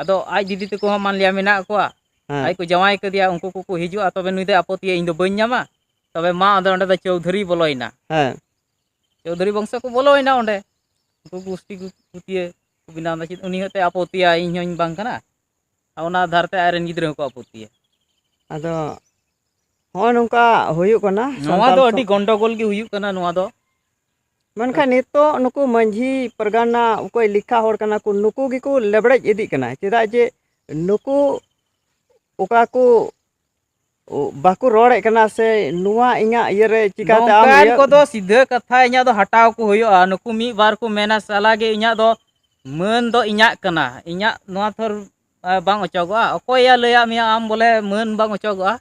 ᱟᱫᱚ ᱟᱡ ᱫᱤᱫᱤ ᱛᱟᱠᱚ ᱦᱚᱸ ᱢᱟᱱ ᱞᱤᱭᱟ ᱢᱮᱱᱟᱜ ᱠᱚᱣᱟ, ᱦᱮᱸ᱾ ᱟᱡ ᱠᱚ ᱡᱟᱶᱟᱭ ᱠᱟᱫᱮᱭᱟ, ᱩᱱᱠᱩ ᱠᱚᱠᱚ ᱦᱤᱡᱩᱜᱼᱟ, ᱛᱚᱵᱮ ᱱᱩᱭ ᱫᱚᱭ ᱟᱯᱚᱛᱤᱭᱟ, "ᱤᱧ ᱫᱚ ᱵᱟᱹᱧ ᱧᱟᱢᱟ?" ᱛᱚᱵᱮ ᱢᱟ ᱟᱫᱚ ᱚᱸᱰᱮ ᱫᱚ ᱪᱳᱣᱫᱷᱩᱨᱤ ᱵᱚᱞᱚᱭᱮᱱᱟ᱾ ᱦᱮᱸ᱾ ᱪᱳᱣᱫᱷᱩᱨᱤ ᱵᱚᱝᱥᱚ ᱠᱚ ᱵᱚᱞᱚᱭᱮᱱᱟ ᱚᱸᱰᱮ, ᱩᱱᱠᱩ ᱜᱩᱥᱴᱤ ᱜᱩ-, ᱜᱩᱛᱤᱭᱟᱹ ᱠᱚ ᱵᱮᱱᱟᱣ ᱮᱫᱟ᱾ ᱪᱮᱫ ᱩᱱᱤ ᱦᱚᱸᱛᱚᱭ ᱟᱯᱚᱛᱤᱭᱟ, ᱤᱧ ᱦᱚᱸᱧ ᱵᱟᱝ ᱠᱟᱱᱟ? ᱟᱨ ᱚᱱᱟ ᱟᱫᱷᱟᱨ ᱛᱮ ᱟᱡ ᱨᱮᱱ ᱜᱤᱫᱽᱨᱟᱹ ᱦᱚᱸᱠᱚ ᱟᱯᱚᱛᱤᱭᱟ᱾ ᱟᱫᱚ ᱦᱚᱸᱜᱼᱚ ᱱᱚᱝᱠᱟ ᱦᱩᱭᱩᱜ ᱠᱟᱱᱟ ᱱᱚᱣᱟ ᱥᱟᱱᱛᱟᱲ ᱫᱚ ᱥᱚ- ᱟᱹᱰᱤ ᱜᱚᱱᱰᱚᱜᱳᱞ ᱜᱮ ᱦᱩᱭᱩᱜ ᱠᱟᱱᱟ ᱱᱚᱣᱟ ᱫᱚ᱾ ᱢᱮᱱᱠᱷᱟᱱ ᱱᱤᱛᱚᱜ ᱱᱩᱠᱩ ᱢᱟᱹᱡᱷᱤ ᱯᱟᱨᱜᱟᱱᱟ ᱚᱠᱚᱭ ᱞᱮᱠᱷᱟ ᱦᱚᱲ ᱠᱟᱱᱟ ᱠᱚ, ᱱᱩᱠᱩ ᱜᱮᱠᱚ ᱞᱮᱵᱲᱮᱡ ᱤᱫᱤᱜ ᱠᱟᱱᱟ᱾ ᱪᱮᱫᱟᱜ ᱡᱮ ᱱᱩᱠᱩ ᱚᱠᱟ ᱠᱚ ᱵᱟᱠᱚ ᱨᱚᱲᱮᱫ ᱠᱟᱱᱟ ᱥᱮ ᱱᱚᱣᱟ ᱤᱧᱟᱹᱜ ᱤᱭᱟᱹᱨᱮ ᱪᱤᱠᱟᱹᱛᱮ ᱟᱢ ᱱᱚᱝᱠᱟᱱ ᱤᱭᱟᱹ ᱠᱚᱫᱚ ᱥᱤᱫᱷᱟᱹ ᱠᱟᱛᱷᱟ ᱤᱧᱟᱹᱜ ᱫᱚ ᱦᱟᱴᱟᱣ ᱠᱚ ᱦᱩᱭᱩᱜᱼᱟ᱾ ᱱᱩᱠᱩ ᱢᱤᱫ ᱵᱟᱨ ᱠᱚ ᱢᱮᱱᱟ, "ᱥᱟᱞᱟ ᱜᱮ ᱤᱧᱟᱹᱜ ᱫᱚ ᱢᱟᱹᱱ ᱫᱚ ᱤᱧᱟᱹᱜ ᱠᱟᱱᱟ, ᱤᱧᱟᱹᱜ ᱱᱚᱣᱟ ᱛᱷᱚᱨ, ᱟ, ᱵᱟᱝ ᱚᱪᱚᱜᱚᱜᱼᱟ᱾ ᱚᱠᱚᱭᱮ ᱞᱟᱹᱭᱟᱫ ᱢᱮᱭᱟ ᱟᱢ ᱵᱚᱞᱮ ᱢᱟᱹᱱ ᱵᱟᱝ ᱚᱪᱚᱜᱚᱜᱼᱟ?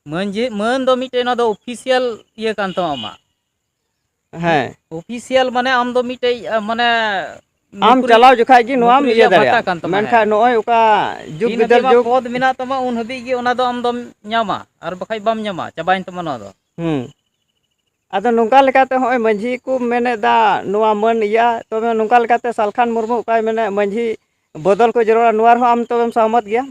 ᱢᱟᱹᱱ ᱡᱮ, ᱢᱟᱹᱱ ᱫᱚ ᱢᱤᱫᱴᱮᱡ ᱱᱚᱣᱟ ᱫᱚ ᱚᱯᱷᱤᱥᱤᱭᱟᱞ ᱤᱭᱟᱹ ᱠᱟᱱ ᱛᱟᱢᱟ ᱟᱢᱟᱜ᱾ ᱦᱮᱸ᱾ ᱚᱯᱷᱤᱥᱤᱭᱟᱞ ᱢᱟᱱᱮ ᱟᱢ ᱫᱚ ᱢᱤᱫᱴᱮᱡ, ᱟ, ᱢᱟᱱᱮ ᱟᱢ ᱱᱚᱠᱨᱤ, ᱪᱟᱞᱟᱣ ᱡᱚᱠᱷᱟᱡ ᱜᱮ ᱱᱚᱣᱟᱢ ᱱᱚᱠᱨᱤ ᱤᱭᱟᱹ ᱨᱮᱭᱟᱜ ᱵᱷᱟᱛᱟ ᱫᱟᱲᱮᱭᱟᱜᱼᱟ᱾ ᱠᱟᱱ ᱛᱟᱢᱟ, ᱢᱮᱱᱠᱷᱟᱱ ᱦᱮᱸ᱾ ᱱᱚᱜᱼᱚᱭ ᱚᱠᱟ ᱡᱩᱜᱽ ᱛᱤᱱ ᱵᱤᱫᱟᱹᱞ ᱦᱟᱹᱵᱤᱡ ᱢᱟ ᱡᱩᱜᱽ ᱯᱚᱫᱽ ᱢᱮᱱᱟᱜ ᱛᱟᱢᱟ, ᱩᱱ ᱦᱟᱹᱵᱤᱡ ᱜᱮ ᱚᱱᱟ ᱫᱚ ᱟᱢ ᱫᱚᱢ ᱧᱟᱢᱟ, ᱟᱨ ᱵᱟᱠᱷᱟᱡ ᱵᱟᱢ ᱧᱟᱢᱟ, ᱪᱟᱵᱟᱭᱮᱱ ᱛᱟᱢᱟ ᱱᱚᱣᱟ ᱫᱚ᱾ ᱦᱩᱸ᱾ ᱟᱫᱚ ᱱᱚᱝᱠᱟ ᱞᱮᱠᱟᱛᱮ ᱦᱚᱸᱜᱼᱚᱭ ᱢᱟᱹᱡᱷᱤ ᱠᱚ ᱢᱮᱱᱮᱫᱟ ᱱᱚᱣᱟ ᱢᱟᱹᱱ ᱤᱭᱟᱹ, ᱛᱚᱵᱮ ᱱᱚᱝᱠᱟ ᱞᱮᱠᱟᱛᱮ ᱥᱟᱞᱠᱷᱟᱱ ᱢᱩᱨᱢᱩ ᱚᱠᱟᱭ ᱢᱮᱱᱮᱫ ᱢᱟᱹᱡᱷᱤ ᱵᱚᱫᱚᱞ ᱠᱚ ᱡᱟᱹᱨᱩᱲᱟ, ᱱᱚᱣᱟ ᱨᱮᱦᱚᱸ ᱟᱢ ᱛᱚᱵᱮᱢ ᱥᱚᱦᱚᱢᱚᱛ ᱜᱮᱭᱟ?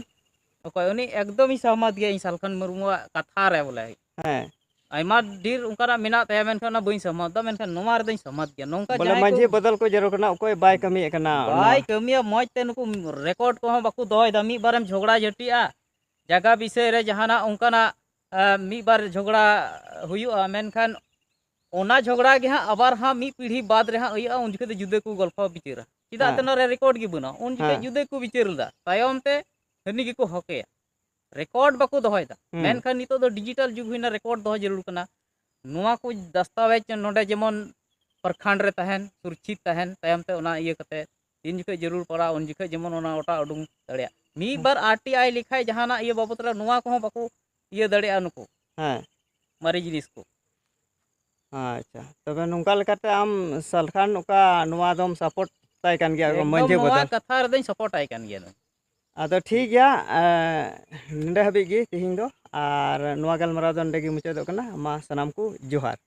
ᱚᱠᱚᱭ ᱩᱱᱤ? ᱮᱠᱫᱚᱢ ᱤᱧ ᱥᱚᱦᱚᱢᱚᱛ ᱜᱮᱭᱟ ᱤᱧ ᱥᱟᱞᱠᱷᱟᱱ ᱢᱩᱨᱢᱩᱣᱟᱜ ᱠᱟᱛᱷᱟ ᱨᱮ ᱵᱚᱞᱮ᱾ ᱦᱮᱸ᱾ ᱟᱭᱢᱟ ᱰᱷᱮᱨ ᱚᱱᱠᱟᱱᱟᱜ ᱢᱮᱱᱟᱜ ᱛᱟᱭᱟ, ᱢᱮᱱᱠᱷᱟᱱ ᱚᱱᱟ ᱵᱟᱹᱧ ᱥᱚᱦᱚᱢᱚᱛ ᱫᱟ, ᱢᱮᱱᱠᱷᱟᱱ ᱱᱚᱣᱟ ᱨᱮᱫᱚᱧ ᱥᱚᱦᱚᱢᱚᱛ ᱜᱮᱭᱟ᱾ ᱱᱚᱝᱠᱟ ᱵᱚᱞᱮ ᱡᱟᱦᱟᱸᱭ ᱠᱚ ᱢᱟᱹᱡᱷᱤ ᱵᱚᱫᱚᱞ ᱠᱚ ᱡᱟᱹᱨᱩᱲ ᱠᱟᱱᱟ, ᱚᱠᱚᱭ ᱵᱟᱭ ᱠᱟᱹᱢᱤᱭᱮᱫ ᱠᱟᱱᱟ ᱵᱟᱭ ᱱᱚᱣᱟ᱾ ᱠᱟᱹᱢᱤᱭᱟ, ᱢᱚᱡᱽ ᱛᱮ ᱱᱩᱠᱩ ᱨᱮᱠᱚᱨᱰ ᱠᱚᱦᱚᱸ ᱵᱟᱠᱚ ᱫᱚᱦᱚᱭᱮᱫᱟ᱾ ᱢᱤᱫ ᱵᱟᱨᱮᱢ ᱡᱷᱚᱜᱽᱲᱟ ᱡᱷᱟᱹᱴᱤᱜᱼᱟ, ᱡᱟᱭᱜᱟ ᱵᱤᱥᱚᱭ ᱨᱮ ᱡᱟᱦᱟᱱᱟᱜ ᱚᱱᱠᱟᱱᱟᱜ, ᱟ, ᱢᱤᱫ ᱵᱟᱨ ᱡᱷᱚᱜᱽᱲᱟ ᱦᱩᱭᱩᱜᱼᱟ, ᱢᱮᱱᱠᱷᱟᱱ ᱚᱱᱟ ᱡᱷᱚᱜᱽᱲᱟ ᱜᱮ ᱦᱟᱸᱜ ᱟᱵᱟᱨ ᱦᱟᱸᱜ ᱢᱤᱫ ᱯᱤᱲᱦᱤ ᱵᱟᱫᱽ ᱨᱮ ᱦᱟᱸᱜ ᱦᱩᱭᱩᱜᱼᱟ, ᱩᱱ ᱡᱚᱠᱷᱚᱱ ᱫᱚ ᱡᱩᱫᱟᱹ ᱠᱚ ᱜᱚᱞᱯᱷᱚ ᱵᱤᱪᱟᱹᱨᱟ᱾ ᱪᱮᱫᱟᱜ ᱦᱮᱸ᱾ ᱛᱮ ᱱᱚᱣᱟ ᱨᱮ ᱨᱮᱠᱚᱨᱰ ᱜᱮ ᱵᱟᱹᱱᱩᱜᱼᱟ, ᱩᱱ ᱡᱚᱠᱷᱚᱱ ᱦᱮᱸ᱾ ᱡᱩᱫᱟᱹ ᱠᱚ ᱵᱤᱪᱟᱹᱨ ᱞᱮᱫᱟ, ᱛᱟᱭᱚᱢ ᱛᱮ ᱦᱟᱹᱱᱤ ᱜᱮᱠᱚ ᱦᱚᱠᱮᱭᱟ᱾ ᱨᱮᱠᱚᱨᱰ ᱵᱟᱠᱚ ᱫᱚᱦᱚᱭᱮᱫᱟ᱾ ᱦᱩᱸ᱾ ᱢᱮᱱᱠᱷᱟᱱ ᱱᱤᱛᱚᱜ ᱫᱚ ᱰᱤᱡᱤᱴᱟᱞ ᱡᱩᱜᱽ ᱦᱩᱭᱱᱟ, ᱨᱮᱠᱚᱨᱰ ᱫᱚᱦᱚ ᱡᱟᱹᱨᱩᱲ ᱠᱟᱱᱟ᱾ ᱱᱚᱣᱟ ᱠᱚ ᱫᱟᱥᱛᱟᱣᱮᱡᱽ ᱱᱚᱰᱮ ᱡᱮᱢᱚᱱ ᱯᱨᱚᱠᱷᱚᱸᱰ ᱨᱮ ᱛᱟᱦᱮᱱ, ᱥᱩᱨᱚᱠᱪᱷᱤᱛ ᱛᱟᱦᱮᱱ, ᱛᱟᱭᱚᱢ ᱛᱮ ᱚᱱᱟ ᱤᱭᱟᱹ ᱠᱟᱛᱮ ᱛᱤᱱ ᱡᱚᱠᱷᱚᱱ ᱡᱟᱹᱨᱩᱲ ᱯᱟᱲᱟᱜᱼᱟ, ᱩᱱ ᱡᱚᱠᱷᱚᱱ ᱡᱮᱢᱚᱱ ᱚᱱᱟ ᱚᱴᱟ ᱩᱰᱩᱝ ᱫᱟᱲᱮᱭᱟᱜ᱾ ᱢᱤᱫ ᱦᱩᱸ᱾ ᱵᱟᱨ ᱟᱨ ᱴᱤ ᱟᱭ ᱞᱮᱠᱷᱟᱡ ᱡᱟᱦᱟᱱᱟᱜ ᱤᱭᱟᱹ ᱵᱟᱵᱚᱫ ᱨᱮ ᱱᱚᱣᱟ ᱠᱚᱦᱚᱸ ᱵᱟᱠᱚ ᱤᱭᱟᱹ ᱫᱟᱲᱮᱭᱟᱜᱼᱟ ᱱᱩᱠᱩ ᱦᱮᱸ᱾ ᱢᱟᱨᱮ ᱡᱤᱱᱤᱥ ᱠᱚ᱾ ᱟᱪᱪᱷᱟ, ᱛᱚᱵᱮ ᱱᱚᱝᱠᱟ ᱞᱮᱠᱟᱛᱮ ᱟᱢ ᱥᱟᱞᱠᱷᱟᱱ ᱚᱠᱟ ᱱᱚᱣᱟ ᱫᱚᱢ ᱥᱟᱯᱳᱨᱴ ᱛᱟᱭ ᱠᱟᱱ ᱜᱮᱭᱟ, ᱮᱠᱫᱚᱢ ᱢᱟᱹᱡᱷᱤ ᱱᱚᱣᱟ ᱵᱚᱫᱚᱞ? ᱠᱟᱛᱷᱟ ᱨᱮᱫᱚᱧ ᱥᱟᱯᱳᱨᱴ ᱟᱭ ᱠᱟᱱ ᱜᱮᱭᱟ ᱱᱩᱭ᱾ ᱟᱫᱚ ᱴᱷᱤᱠ ᱜᱮᱭᱟ, ᱮᱸ, ᱱᱚᱰᱮ ᱦᱟᱹᱵᱤᱡ ᱜᱮ ᱛᱮᱦᱮᱧ ᱫᱚ, ᱟᱨ ᱱᱚᱣᱟ ᱜᱟᱞᱢᱟᱨᱟᱣ ᱫᱚ ᱱᱚᱰᱮ ᱜᱮ ᱢᱩᱪᱟᱹᱫᱚᱜ ᱠᱟᱱᱟ᱾ ᱢᱟ ᱥᱟᱱᱟᱢ ᱠᱚ ᱡᱚᱦᱟᱨ᱾